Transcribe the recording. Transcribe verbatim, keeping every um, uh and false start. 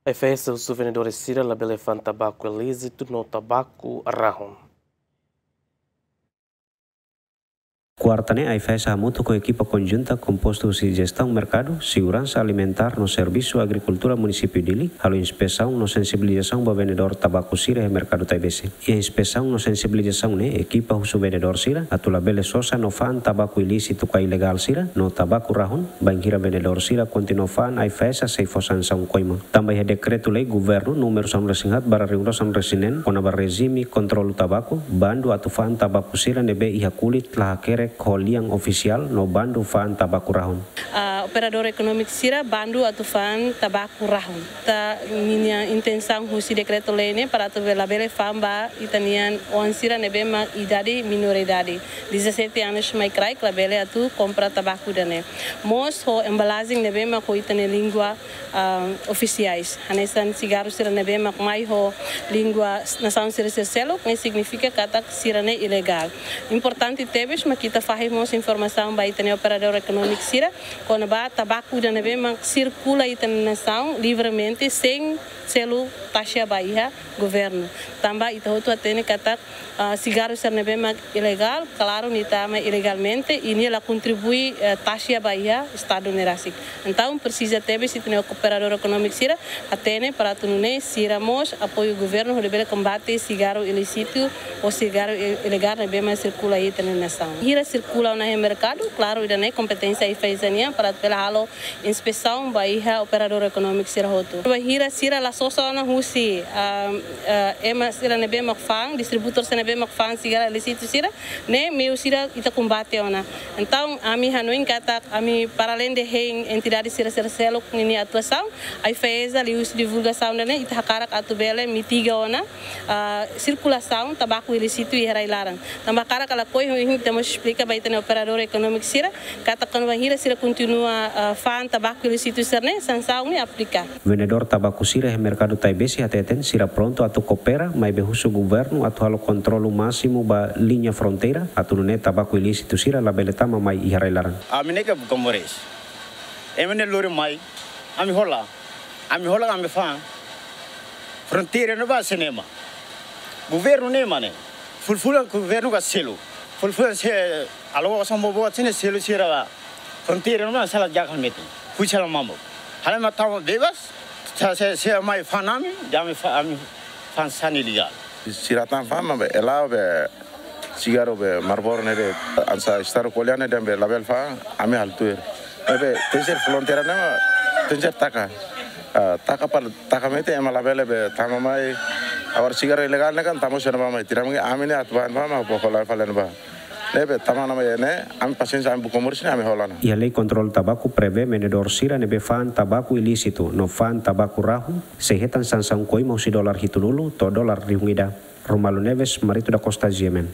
AIFAESA husu vendedores sira labele fa'an tabaku ilísitu no tabaku rahun. Kuarta ne'e, AIFAESA hamutuk ho ekipa konjunta kompostu husi Jestaun Merkadu, Seguransa Alimentár no Servisu Agrikultura Munisípiu Dili, halo inspesaun no sensibilizasaun ba vendedór tabaku sira iha Merkadu Taibesi. Iha inspesaun no sensibilizasaun ne'e, ekipa husu vendedór sira atu labele sosa no fa'an tabaku ilísitu ka ilegál sira no tabaku rahun, bainhira vendedór sira kontinua fa'an, AIFAESA sei fó sansaun koima. Tanba iha dekretu-lei governu númeru sanulu-resin-haat barra rihun rua sanulu-resin-neen kona-ba rejime kontrolu tabaku, bandu atu fa'an tabaku sira ne'ebé iha kulit la hakerek ho lian ofisiál no bandu fa'an tabaku rahun. Ah, operadór ekonómiku sira bandu atu fa'an tabaku rahun. Ita-nia intensaun husi dekretu-lei ne'e para atu labele fa'an ba ita-nia oan sira ne'ebé mak idade minoridade, dezassete anos mai kraik, labele atu kompra tabaku ida-ne'e. Mós ho embalajen ne'ebé mak ho ita-nia língua, ah, ofisiais. Hanesan sigarru sira ne'ebé mak mai ho língua nasaun sira sira seluk, ne'e signifika katak sira-ne'e ilegál. Importante tebes mak ita fahe mós informasaun ba ita-nia operadór ekonómiku sira kona-ba tabaku ida ne'ebé mak sirkula ita-nia nasaun livremente, sein selu taxa ba iha governu. Tanba ita hotu hatene katak, ah, sigarru sira ne'ebé mak ilegál, klaru, nia tama ilegalmente, i nia la kontribui, eh, taxa ba iha estadu ne'e rasik. Entaun, presiza tebes ita-nia operadór ekonómiku sira hatene para atu nune'e sira mós apoiu governu hodi bele kombate sigarru ilísitu ou sigarru i-, ilegál ne'ebé mak sirkula iha ita-nia nasaun. Bainhira sirkula ona iha merkadu, klaru, ida-ne'e kompeténsia AIFAESA nian para bele halo inspesaun ba iha operadór ekonómiku sira hotu. Bainhira sira la sosa ona husi, ah, ah, ema sira ne'ebé mak fa'an, distribuidór sira ne'ebé mak fa'an sigarru ilísitu sira, ne'e meiu sira ita kombate ona. Entaun, ami hanoin katak, ami para além de hein entidade sira sira seluk ninia atuasaun, AIFAESA liuhusi divulgasaun ida-ne'e ita hakarak atu bele mitiga ona, ah, sirkulasaun tabaku ilísitu iha rai-laran. Tanba hakarak lakohi ohin ita mós esplika ba ita-nia operadór ekonómiku sira katak kuandu bainhira sira kontinua, ah, fa'an tabaku ilísitu sira-ne'e, sansaun ne'e aplika. Vendedór tabaku sira iha Merkadu Taibesi hateten sira prontu atu koopera, maibé husu governu atu halo kontrolu másimu ba liña fronteira, atu nune'e tabaku ilísitu sira labele tama mai iha rai-laran. Ami ne'e ka bukan moris. Ema ne'e lori mai, ami hola. Ami hola, ami fa'an. Fronteira ne'ebá sei ema. Governu ne'e ema ne'e. Fulan-fulan governu ka selu. Fulan-fulan se alokasaun boboot sira ne'e selu sira ba fronteira ne'ebá sala jakal metin. Fui sala mamuk. Halo ema tama bebas, sa se, se mai fa'an ami, dehan ami fa-, ami fa'an sasán ilegál. Sira tama fa'an maibé ela be sigarru be Marlboro ne'e de'it, hanesan estadu ko'alia ne'e dehan be labele fa'an, ami halo tuir. Maibé tenke ser fronteira ne'e mak tenke ser taka. Ah, taka para taka metin ema labele be tama mai. Agora sigarru ilegál ne'e kan tama husi ne'ebá mai. Tidak mungkin ami ne'e atu bá ne'ebá mai, poko la falen ba. Ne'ebé tama ona mai ne'e, ami pasiénsia, ami bukan moris ne'e, ami hola ona. Iha lei kontrolu tabaku prevee vendedór sira ne'ebé fa'an tabaku ilísitu no fa'an tabaku rahun sei hetan sansaun koima husi dolar hitunulu to'o dolar rihun ida. Romualdo Neves, Marito da Costa, G M N.